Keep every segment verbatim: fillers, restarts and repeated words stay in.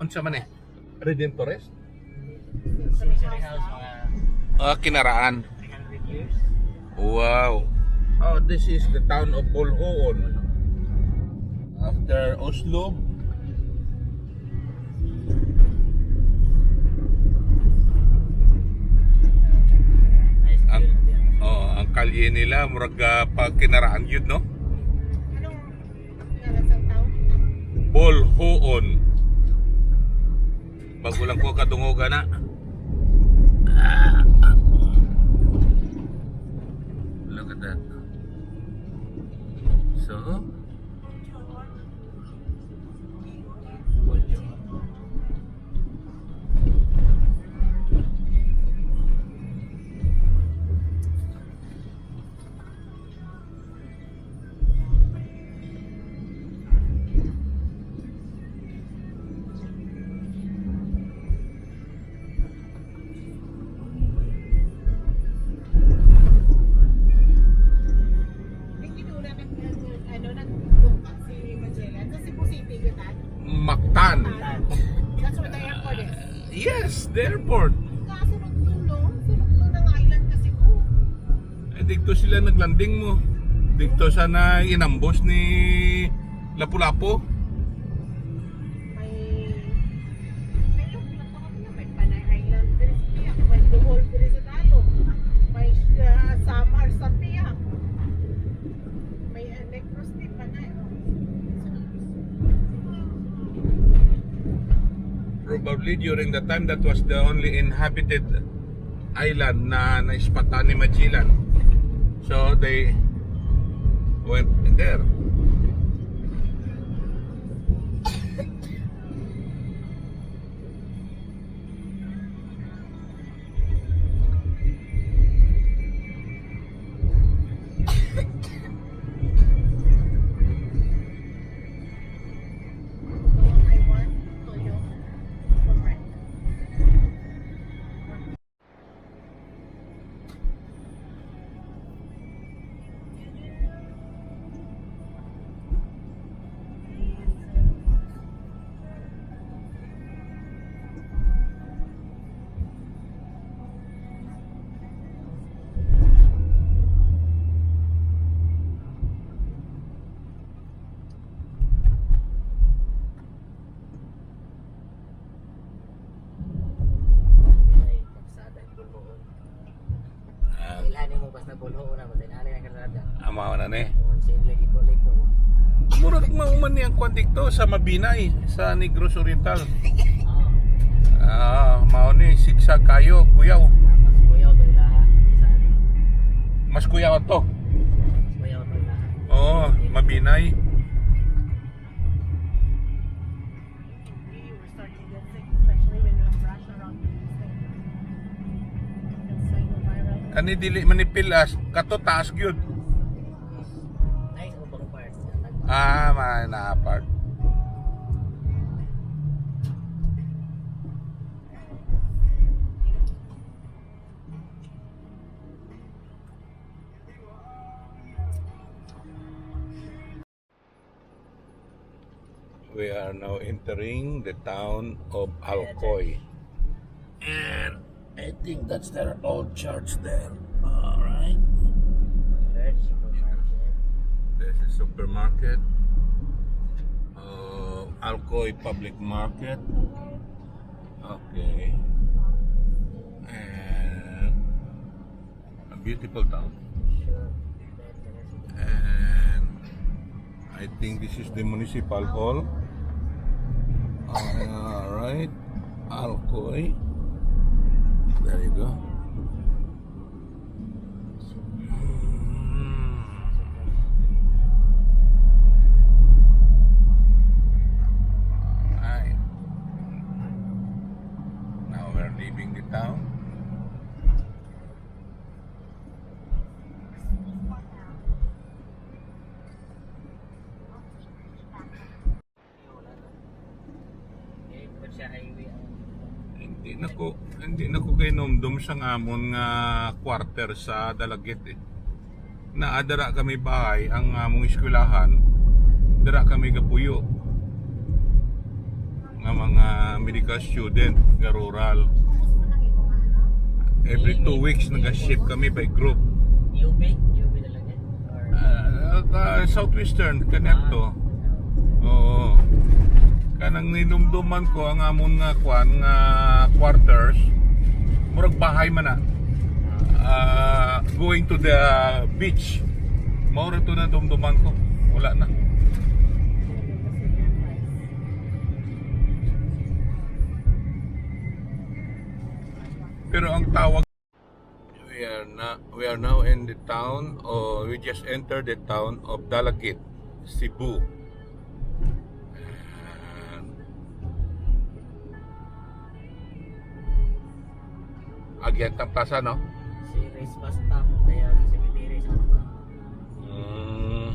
Unsa man eh? Redentores? Century House, mga Ah, Kinaraan. Three hundred years. Wow. Oh, this is the town of Bolhoon. After Oslo. Nice Ang, building. Oh, ang kalye nila, murag ah, pag Kinaraan yun, no? Anong ngalan sa town? Bolhoon. Bago lang ko kadungog ana. Look at that. So, Hindi na wala nag-, ano, nagtungkang si Magellan sa Cebu City, yun, ah? Mactan. That's where the airport is. Yes, the airport. Kaso nagtulo, sinuglo ng island kasi po. Eh, dito sila naglanding mo. Dito sa na inambos ni Lapu-Lapu. May, may, may Panay Island diri sa Piak, may Bohol diri sa Talog, may, ah, Samar sa Piak, may, ah, Negros, di Panay, oh. Probably during the time that was the only inhabited island na naispatan ni Magellan. So they went there. Ay, pagsada ni Bulhoon. Ah. Ilhan mo basta Bulhoon na, basta inali ang kalsada. Amaw na ni. Kung sila liko-liko. Murag mao man ni ang kwan dito sa Mabinay, sa Negros Oriental. Ah. Ah, mao ni, siksa kayo, kuyaw. Mas kuyaw to ilaha. Isa ni. Mas kuyaw to. Mas kuyaw to ilaha. Oo, Mabinay. Kani dili man ni pilas, kato taas gyud. Nice ubang part. Ah, may na part. We are now entering the town of Alcoy. And I think that's their old church there. All right. Church, supermarket. There's a supermarket. Uh, Alcoy Public Market. Okay. And a beautiful town. And I think this is the municipal hall. All right. Alcoy. There you go. All right. Now we're leaving the town. Hindi na ko, hindi na ko kay numdum sa amon nga quarter sa Dalaguete eh. Naa dira kami bahay, ang among eskwelahan, dira kami gapuyo. Nga mga medical student nga rural. Every two weeks nag-ship kami by group. U B? U B talaga? Or Ah, ah, Southwestern, kanadto. Oo. Kanang nidumduman ko ang amon nga kwan, nga quarters, murag bahay man na. Ah, going to the beach. Mao ra to na dumduman ko. Wala na. Pero ang tawag, we are na, we are now in the town, or we just entered the town of Dalaguete, Cebu. And Agian tang plaza, no? Ceres bus stop, dayon cemetery sa baba. Mm.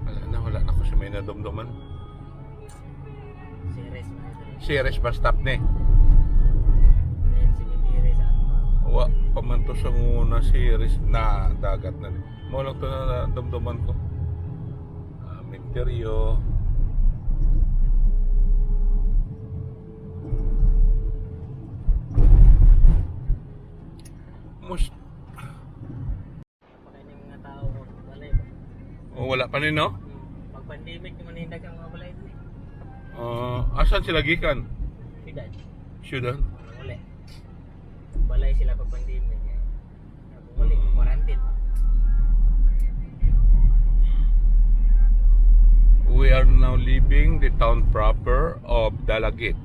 Wala na, wala na ko sa may nadumduman. Ceres man ito. Ceres bus stop ni. Then cemetery sa Atma. Wa pa man to sa una, Ceres na dagat na ni. Mao lang to na dumduman ko. Ah, Minterio. Mus- Pakain yung mga tao, wala ba? Oh, wala pa ni, no? Pag pandemic naman yung dagang mga balay dito eh. Ah, asan sila gikan? Siyudad. Siyudad? Wala. Balay sila pag pandemic eh. Wala, quarantine. We are now leaving the town proper of Dalaguete.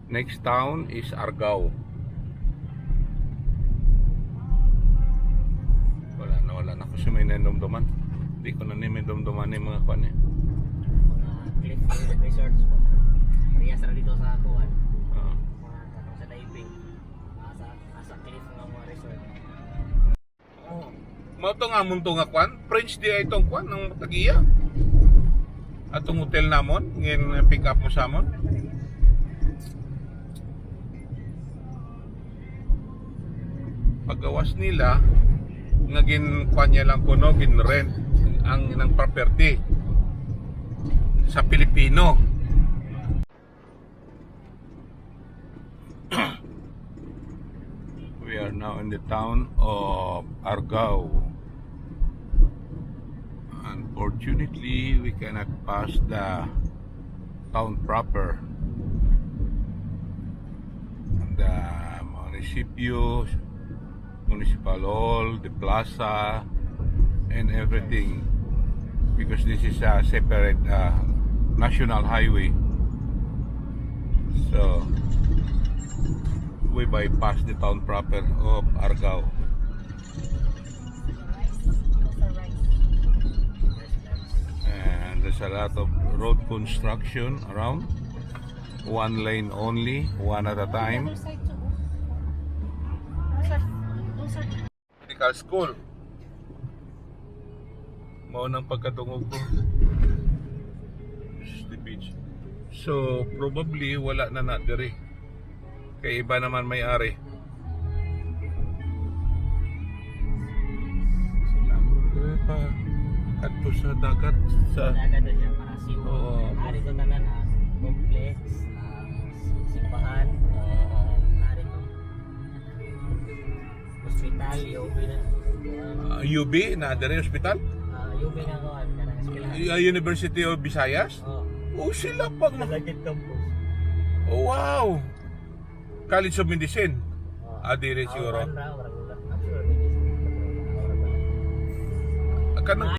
Next town is Argao. Wala na, wala na ko siya may nainumduman. Di ko na ni may dumduman ni mga kwan eh. Mga cliff resorts po. Parehas ra dito sa kuwan. Oo. Mga katong sa diving. Mga sa, mga sa cliff nga mga resort. Oh. Mao to nga amon to nga kwan, French di ay tong kwan, ang tagiya. Atong hotel namon, ngin pick up mo sa amon. Paggawas nila, nga gin kwan niya lang kuno, gin rent ang nang property sa Pilipino. We are now in the town of Argao. Unfortunately, we cannot pass the town proper. The munisipyo, Municipal Hall, the plaza, and everything, because this is a separate, uh, national highway. So, we bypass the town proper of Argao. And there's a lot of road construction around. One lane only, one at a time. Medical school. Mao nang pagkadungog ko. This is the beach. So, probably, wala na na diri. Kay iba naman may ari. Salamat, eh, pa. Adto sa dagat, sa Dagat na siya, para Cebu. Oo. Ari to tanan, ah, complex, ah, simbahan. Oo. Ari to. Hospital, U B na. Ah, U B na diri hospital? Ah, U B nga kuwan, kanang eskwelahan. Y-, ah, University of Visayas? Oh. Oh, sila pag Dalaguete campus. Oh, wow. College of Medicine. Oh. Ah, diri siguro. Awan ra, wala, wala. Actually, medicine. Wala, wala. Ah, kanang